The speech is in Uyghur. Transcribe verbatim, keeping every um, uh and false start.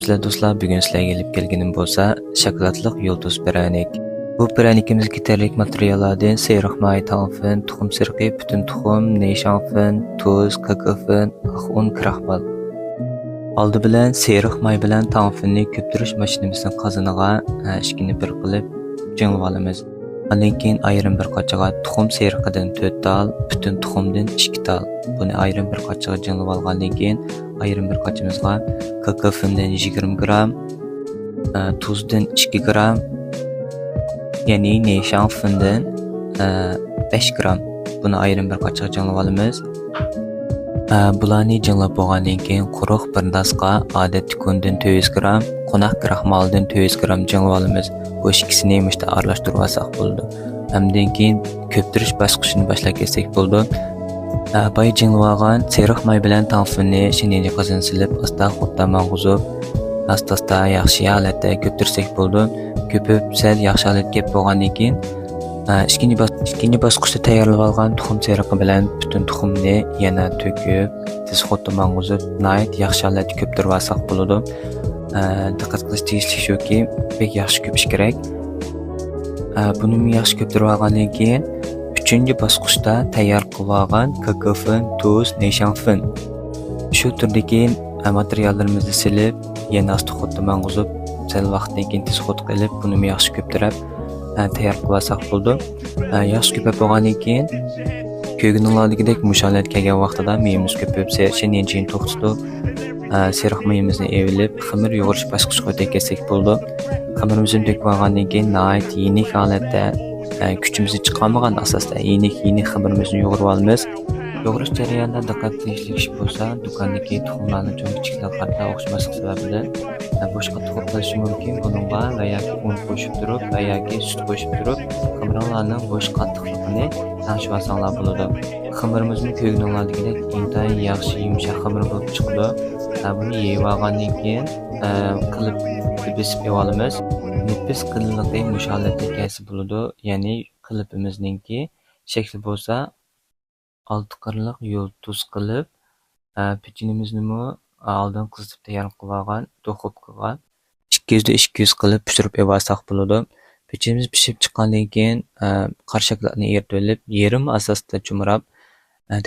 ئەزىزلەر دوستلار، بۈگۈن سىلەرگە ئېلىپ كەلگىنىم بولسا شاكىلاتلىق يۇلتۇز پىرەنىك. بۇ پىرەنىكىمىزگە كېتەرلىك ماتېرىياللاردىن سېرىق ماي تاڭفېن، تۇخۇم سېرىقى، پۈتۈن تۇخۇم، نېيشاڭفېن، تۇز، كاكائوفېن، ئاق ئۇن، كراخمال. ئالدى بىلەن سېرىق ماي بىلەن تاڭفېننى كۆپتۈرۈش ماشىنىمىزنىڭ قازىنىغا، ئە، ئىككىنى بىر قىلىپ جىڭلىۋالىمىز. ئاندىن كېيىن ئايرىم بىر قاچىغا تۇخۇم سېرىقىدىن تۆت تال، پۈتۈن تۇخۇمدىن ئىككى تال. بۇنى ئايرىم بىر قاچىغا جىڭلىۋالغاندىن كېيىن، ئايرىم بىر قاچىمىزغا كاكائوفېندىن يىگىرمە گرام، ئە، تۇزدىن ئىككى گرام، يەنى نېيشاڭفېندىن، ئە، بەش گرام. بۇنى ئايرىم بىر قاچىغا جىڭلىۋالىمىز. ئە، بۇلارنى جىڭلاپ بولغاندىن كېيىن، قۇرۇق بىر داسقا ئادەتتىكى ئۇندىن تۆت يۈز گرام، قوناق كراخمالدىن تۆت يۈز گرام جىڭلىۋالىمىز. بۇ ئىككىسىنى مۇشۇنداق ئارىلاشتۇرۇۋالساق بولىدۇ. ئاندىن كېيىن كۆپتۈرۈش باسقۇچىنى باشلاپ كەتسەك بولىدۇ. ئە، بايا جىڭلىۋالغان سېرىق ماي بىلەن تاڭفېننى شىنىيىنجى قازىنىغا سېلىپ، ئاستا خۇددا ماڭغۇزۇپ، ئاستا-ئاستا ياخشى ھالەتتە كۆپتۈرسەك بولىدۇ. كۆپۈپ سەل ياخشى ھالەتكە كەپ بولغاندىن كېيىن، ئىككىنچى باس-، ئىككىنچى باسقۇچتا تەييارلىۋالغان تۇخۇم سېرىقى بىلەن پۈتۈن تۇخۇمنى يەنە تۆكۈپ، تېز خۇددا ماڭغۇزۇپ، ناھايىتى ياخشى ھالەتتە كۆپتۈرۈۋالساق بولىدۇ. ئە، دىققەت قىلىش تېگىشلىك شۇكى، بەك ياخشى كۆپۈش كېرەك. ئە، بۇنىمۇ ياخشى كۆپتۈرۈۋالغاندىن كېيىن، ئۈچىنچى باسقۇچتا تەييار قىلىۋالغان كاكائوفېن، تۇز، نېيشاڭفېن، شۇ تۈردىكى، ئە، ماتېرىياللىرىمىزنى سېلىپ، يەنە ئاستا خۇددا ماڭغۇزۇپ، سەل ۋاقىتتىن كېيىن تېز خۇددا قىلىپ، بۇنىمۇ ياخشى كۆپتۈرۈپ، ئە، تەييار قىلىۋالساق بولىدۇ. ئە، ياخشى كۆپۈپ بولغاندىن كېيىن، كۆرگىنىڭلاردىكىدەك مۇشۇ ھالەتكە كەلگەن ۋاقتىدا مېيىمىز كۆپۈپ، سېرىق شىنىيىنجىنى توختىتىپ، ئە، سېرىق مېيىمىزنى ئېلىپ، خېمىر يۇغۇرۇش باسقۇچىغا ئۆتۈپ كەتسەك بولىدۇ. خېمىرىمىزنى تۆكۈپ ئالغاندىن كېيىن، ناھايىتى يېنىك ھالەتتە، ئە، كۈچىمىزنى چىقارمىغان ئاساستا يېنىك، يېنىك خېمىرىمىزنى يۇغۇرۇۋالىمىز. يۇغۇرۇش جەريانىدا دىققەت قىلىشلىك ئىش بولسا، دۇكاندىكى تۇخۇملارنىڭ چوڭ-كىچىكلىكىگە قارىتا ئوخشىماسلىقى سەۋەبىدىن، بوش قاتتىقلىق قىلىشى مۇمكىن. بۇنىڭغا ۋە ياكى ئۇن قوشۇپ تۇرۇپ ۋە ياكى سۈت قوشۇپ تۇرۇپ، خېمىرىڭلارنىڭ بوش قاتتىقلىقىنى تەڭشىۋالساڭلار بولىدۇ. خېمىرىمىزمۇ كۆرگىنىڭلاردىكىدەك ئىنتايىن ياخشى يۇمشاق خېمىر بولۇپ چىقىدۇ. ھە، بۇنى يېيىۋالغاندىن كېيىن، ئە، قېلىپنى بېسىپ ئېلىۋالىمىز. نېپىز قېلىنلىقى مۇشۇ ھالەتتە كەلسە بولىدۇ. يەنى قېلىپىمىزنىڭكى شەكلى بولسا ئالتە قىرلىق يۇلتۇز قىلىپ، ئە، پېچىنىمىزنىمۇ ئالدىن قىزىتىپ تەييار قىلىۋالغان دۇخوپكىغا ئىككى يۈز دە ئىككى يۈز قىلىپ پىشۇرۇپ ئېلىۋالساق بولىدۇ. پېچىنىمىز پىشىپ چىققاندىن كېيىن، ئە، قارا شاكىلاتنى ئېرىتىۋېلىپ، يېرىم ئاساستا چۇمراپ، ئە،